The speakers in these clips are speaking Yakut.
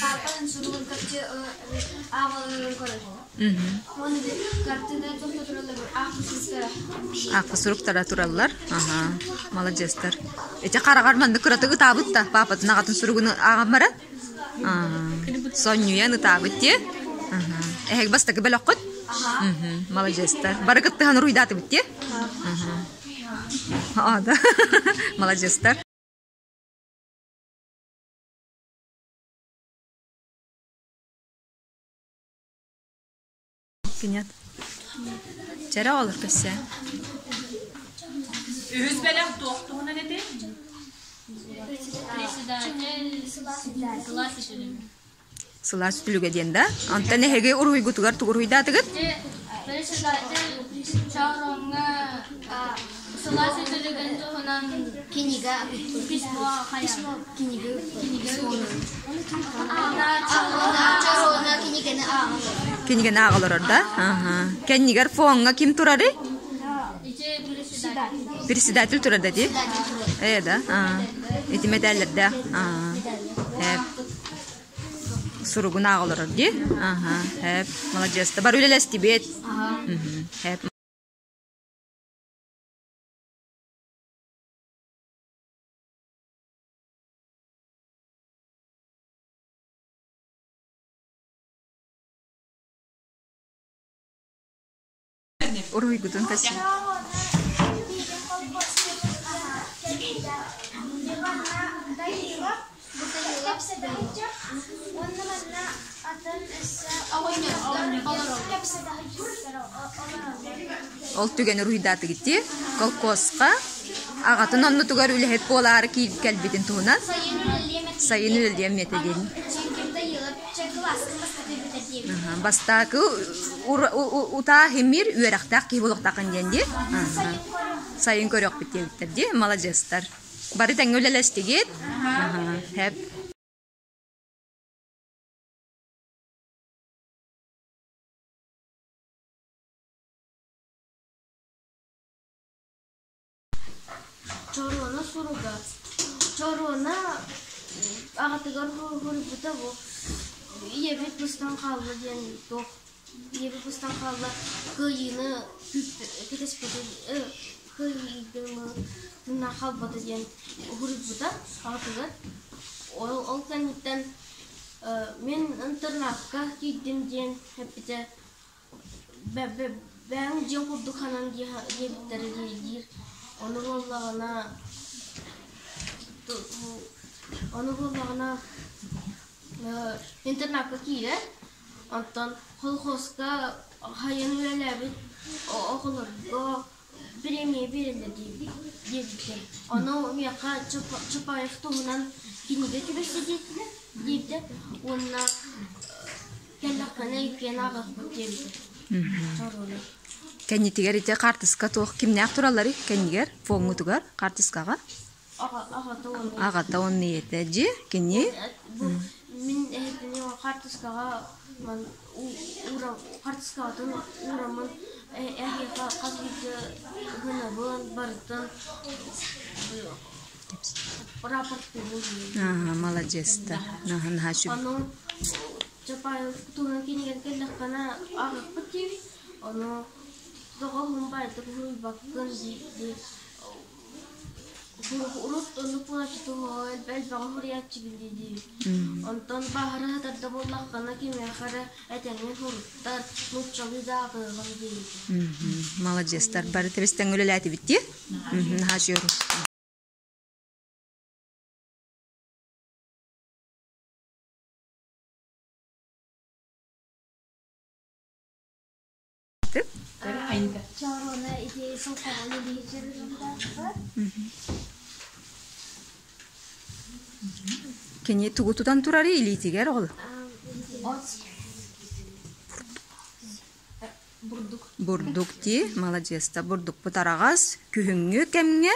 Паапатын суругун короче ааҕаларын көрөр. Уонна картина туохта тураллар аахпыт суруктара. Аахпыт суруктара тураллар. Аха, маладьыастар. Ити хараҕар маннык кыратык ытаабыт да паапатын аҕатын суругун ааҕан баран. Сонньуйан ытаабыт дии. Эһиги бастакы бөлөххүт? Маладьыастар. Бары кыттыһан уруйдаатыбыт дии? Аа да. Маладьыастар. Кинят. Чэрэ олор көссө. Үһүс бэлэх туох туһунан этэй? Председатель сылаас үтүлүгэ. Сылаас үтүлүгэ диэн да? Онтон эһиги уруһуйгутугар тугу уруһуйдаатыгыт? Председатель Чороҥҥо сылаас үтүлүгүн туһунан Кинигэ письмо письмо кинигэ кинигэ Чороона кинигэни ааҕа Кинигэни ааҕа олорор да? Аха. Кэннигэр фоҥҥа ким турарый? Ити председатель. Председатель турар да дии? Ээ да? Аа. Ити мэтээллэрдээх. Аа. Эп. Суругун ааҕа олорор дии? Аха. Эп. Маладьыаста. Бары үлэлэстибит. Эп. Уруһуйгутун кэсин. Ол түгэн уруһуйдаатыгыт дии колхозка аҕатын оннутугар үлэһит буолаары кэлбитин туһунан сайын үлэлиэм этэ диэн Бастакы утаа химир үөрэхтээх киһи буолуохтааххын диэн дии. Сайын көрүөхпүт диэбиттэр дии, маладьыастар. Бары тэҥҥэ үлэлэстигит. Хэп. Чоруона суруга Чоруона аҕатыгар суруйбута бу ийэбит быстан хаалла диэн туох ийэбит быстан хаалла кыайыыны кэтэспитин кыайыыны тыыннаах хаалбата диэн суруйбута аҕатыгар. Ол ол кэнниттэн мин интернакка киирдим диэн эппитэ Бэйэҥ дьиэ курдук ханан диэбиттэрэ диир Ону буоллаҕына ону буоллаҕына интернакка киирэр, онтон колхозка хайан үлэлээбит оҕолорго бириэмийэ биэрэллэр диэбиттэр. Ону миэхэ Чапаев туһунан кинигэ түбэстэ диэбитэ уонна кэллэххинэ иккиэн ааҕыахпыт диэбитэ. Кэннитигэр ити хаартыска туох кимнээх туралларый кэннигэр фоҥҥутугар хаартыскаҕа? Аҕата уонна Аҕата уонна ийэтэ дьиэ кини Бу мин эһэтини хаартыскаҕа хаартыскаҕытын уураммын эһиэхэ хас биирдии гынабын барытын рапорттуубун. Маладьыастар. Наһаа үчүгэй. Ону Чапаев туһунан кинигэн кэллэххинэ ааҕыахпыт диибит. Ону тоҕо уһун баайдык уһуйбаккын дии Урут оннук буолааччы туһуга элбэҕи суруйааччыбын дии-дии. Онтон бааһыра сытар да буоллаххына кимиэхэ эрэ этэҥҥин суруттар, нууччалыы да ааҕыаҕым диэбитэ. Маладьыастар, бары тэбис-тэҥҥэ үлэлээтибит дии. Наһаа үчүгэй. Чооруона ити солкоҕону биһичэриндаахпар. Кини тугу тутан турарый илиитигэр ол? От Бурдук. Бурдук дии, маладьыаста бурдукпут араҕас, күһүҥҥү кэмҥэ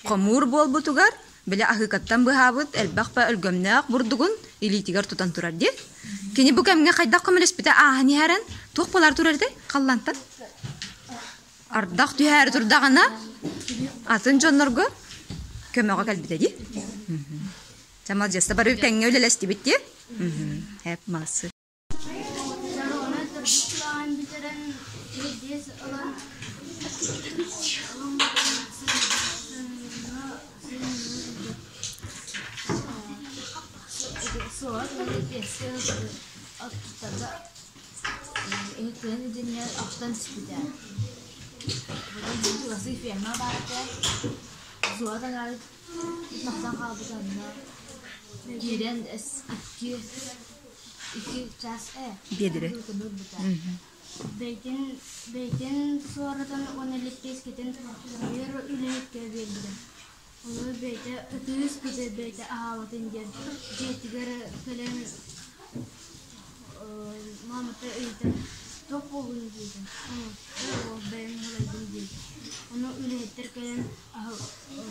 хомуур буолбутугар, били аһыыкаттан быһаабыт элбэх ба өлгөмнөөх бурдугун илиитигэр тутан турар дии. Кини бу кэмҥэ хайдах көмөлөспүтэ ааһан иһэрэн, туох буолар турар этэй халлаантан? Ардах түһээри турдаҕына, атын дьоннорго көмөҕө кэлбитэ дии. Чэ, маладьыаста бары тэҥҥэ үлэлэстибит дии. Хэп масы. Чаруона төрдүс кылааһын бүтэрэн биэс ылан Биэдирэ. Бэйтин бэйтин суоратын уонна лэппиэскэтин биир үлэһиккэ биэрбитэ. Ону бэйэтэ ытыы-ыспыты бэйэтэ аһаабатын диэн дьиэтигэр кэлэн маамата ыйытан туох буоллун диэтэ. Оо бэйэм уһулайдым диэбит. Ону үлэһиттэр кэлэн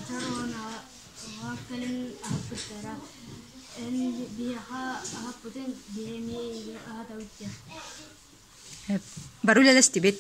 чорооноҕо кэлэн аһаппыттара. Эн биһиэхэ аһаппытын биһи эмиэ эйигин аһатабыт диэн. Бары үлэлэстибит.